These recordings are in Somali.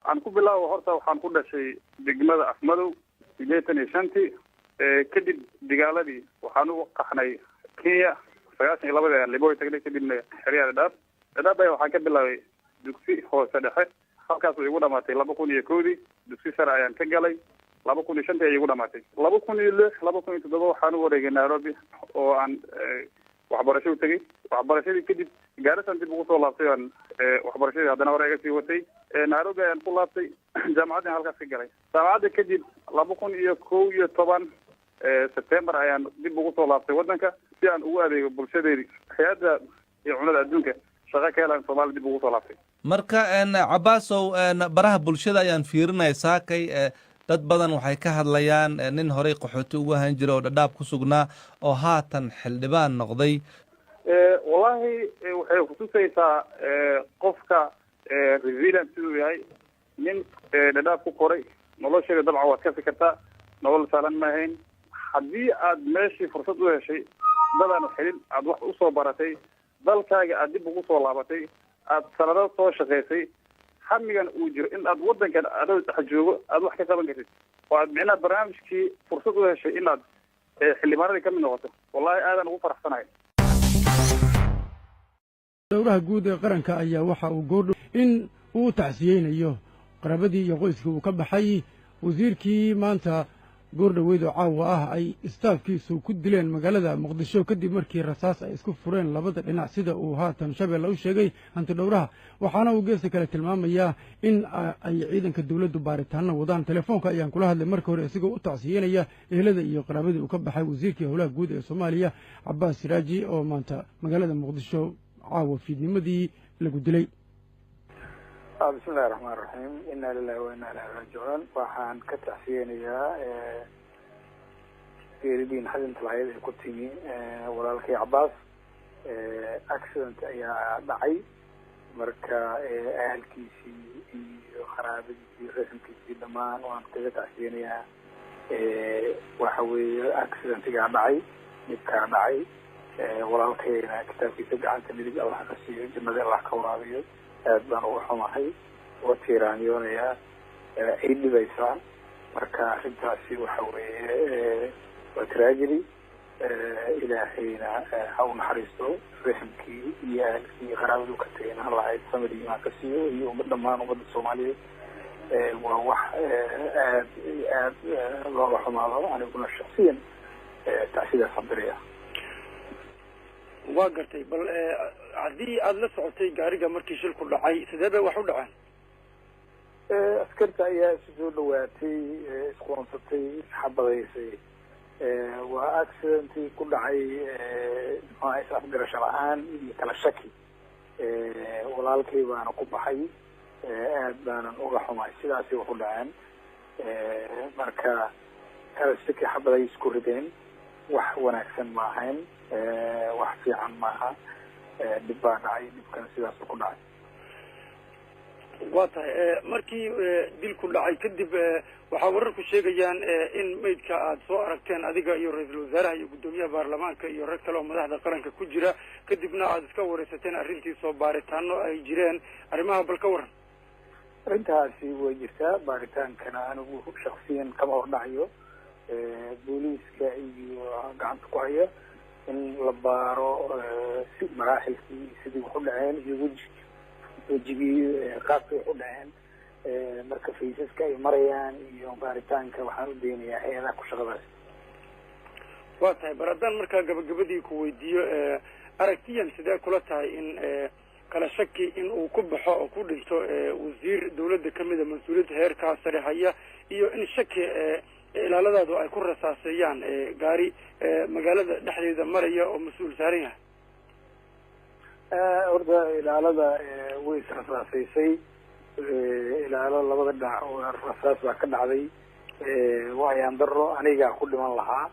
Aan ku bilaabo horta, waxaan ku dhashay degmada Afmadow 85-tii. Kadib dagaaladii waxaan u qaxnay Kenya. 92-dii ayaan Liboy tagnay, kadibna xeryaha Dhadhaab. Dhadhaab ayaa waxaan ka bilaabay dugsi hoose dhexe, halkaas way igu dhamaatay 2001-dii. Dugsi sare ayaan ka galay, 2005-tii ayay igu dhamaatay. 2006, 2007 waxaan u wareegay Nairobi oo aan waxbarasho u tegey. Waxbarashadii kadib Gaarisan dib ugu soo laabtay, aan waxbarashadii haddana hore iga sii watay. Nairobi ayaan ku laabtay, jaamacaddii halkaas ka galay. Jaamacadda kadib 2011 September ayaan dib ugu soo laabtay waddanka si aan ugu adeego bulshadeedii. Hay-adda iyo cunada adduunka shaqo ka helaan, Soomaaliya dib ugu soo laabtay. Marka Cabaasow, baraha bulshada ayaan fiirinaya saakay. Dad badan waxay ka hadlayaan nin horey qaxooti ugu ahaan jira oo Dhadhaab ku sugnaa oo haatan xildhibaan noqday. Wallahi waxay kutusaysaa qofka resilient siduu yahay. Nin Dhadhaab ku koray, nolosheeda dabcan waad ka fikirtaa, nolol saalan ma ahayn. Haddii aad meeshii fursad u heshay, dadaan xelin, aad wax usoo baratay, dalkaaga aad dib ugu soo laabatay, aad sanado soo shaqaysay, hamigan uu jiro in aad wadankan adoo dhex joogo aad wax ka qaban kartid, oo aad micnaha barnaamijkii fursad u heshay inaad xildhibaanadii kamid noqoto, wallahi aadaan ugu faraxsanahay. Dhowraha guud ee qaranka ayaa waxa uu goordhow in uu tacsiyeynayo qarabadii iyo qoyskii uu ka baxay wasiirkii maanta goordhoweyd oo caawa ah ay istaafkiisu ku dileen magaalada Muqdisho, kadib markii rasaas ay isku fureen labada dhinac, sida uu haatan Shabeelle u sheegay hanti dhowraha. Waxaana uu geesta kale tilmaamayaa in ay ciidanka dowladdu baaritaano wadaan. Telefoonka ayaan kula hadlay marka hore isagoo u tacsiyeynaya ehelada iyo qaraabadii uu ka baxay wasiirkii howlaha guud ee Soomaaliya, Cabaas Siraaji, oo maanta magaalada Muqdisho caawa fiidnimadii lagu dilay. Bismillahi raxmaan raxiim. Inna lilahi wa inna ilahi raajicuun. Waxaan ka tacsiyeynayaa geeridii naxdinta lahayd ee ku timi walaalkay Cabaas. Accident ayaa dhacay. Marka ahalkiisii iyo qaraabadiisii, raximkiisii, dhammaan waan kaga tacsiyeynayaa. Waxa weeye accidentigaa dhacay, dhibkaa dhacay. Walaalkayna kitaabkiisa gacanta midig Allah ka siiyo, jannada Allah ka waraabiyo. Aad baan uga xumahay, uga tiiraanyoonayaa, ay dhibaysaa. Marka arrintaasi waxa weeye waa tragedy. Ilaahayna ha u naxariisto, raximkii iyo ahalkii iyo qaraabadu ka tegayna Allah ay samir iimaan ka siiyo, iyo ummad dhammaan ummadda Soomaaliyeed. Waa wax aad iyo aad looga xumaado. Aniguna shaksiyan tacsidaasaan diraya. Waa gartay. Bal haddii aada la socotay gaariga markii shilku dhacay, sidee bay wax u dhaceen? Askarta ayaa isu soo dhawaatay, isqoonsatay, isxabadaysay. Waa accidentii ku dhacay muxuaha is afgarasho la-aan iyo kala shaki. Walaalkay baana ku baxay, aad baanan uga xumahay. Sidaasi wax u dhaceen. Marka kala shaki, xabaday isku rideen. Wax wanaagsan ma ahayn, wax fiican maaha. Dhib baa dhacay, dhibkana sidaasu ku dhacay. Waa tahay. Markii dilku dhacay kadib, waxaa wararku sheegayaan in maydka aada soo aragteen adiga iyo ra-iisul wasaaraha iyo guddoomiyaha baarlamaanka iyo rag kale oo madaxda qaranka ku jira, kadibna aada iska wareysateen arrintiisoo baaritaano ay jireen. Arrimaha bal ka waran. Arrintaasi way jirtaa. Baaritaankana anigu shaksiyan kama hordhacayo. Booliiska iyo gacanta ku haya in la baaro si maraaxilkii sidii wax u dhaceen iyo weji wejigii qaabkay wax u dhaceen. Marka faysaska ay marayaan iyo baaritaanka waxaan u daynayaa hay-adaha ku shaqadaas. Waa tahay. Bar haddaan markaa gabagabadii ku weydiiyo, aragtiyan sidee kula tahay in kala shaki in uu ku baxo oo ku dhinto wasiir dawladda kamida, mas-uuliyadda heerkaa sare haya, iyo in shaki ilaaladaadu ay ku rasaaseeyaan gaari magaalada dhexdeeda maraya oo mas-uul saaran yahay? Horta ilaalada way israsaasaysay. Ilaalo labada dhinac rasaas baa ka dhacday. Waa ayaan daro. Anigaa ku dhiman lahaa,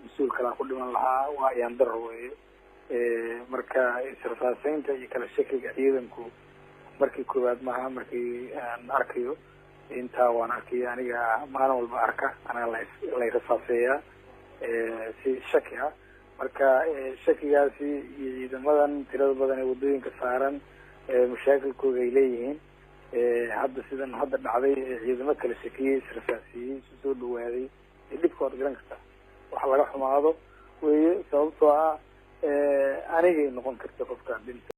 mas-uul kalaa ku dhiman lahaa. Waa ayaan daro weye. Marka israsaaseynta iyo kala shakiga ciidanku markii koowaad maaha. Markii aan arkayo intaa waan arkaya, aniga maalin walba arka, anaga lay rasaaseeyaa si shaki ah. Marka shakigaasi iyo ciidamadan tirada badan ee waddooyinka saaran mashaakilkooda ay leeyihiin. Hadda sidan hadda dhacday, ciidamo kala shakiyey, israsaasiyey, isu soo dhawaaday, dhibka waad garan kartaa. Wax laga xumaado weeye, sababtoo ah anigay noqon karta qofkaan dhinta.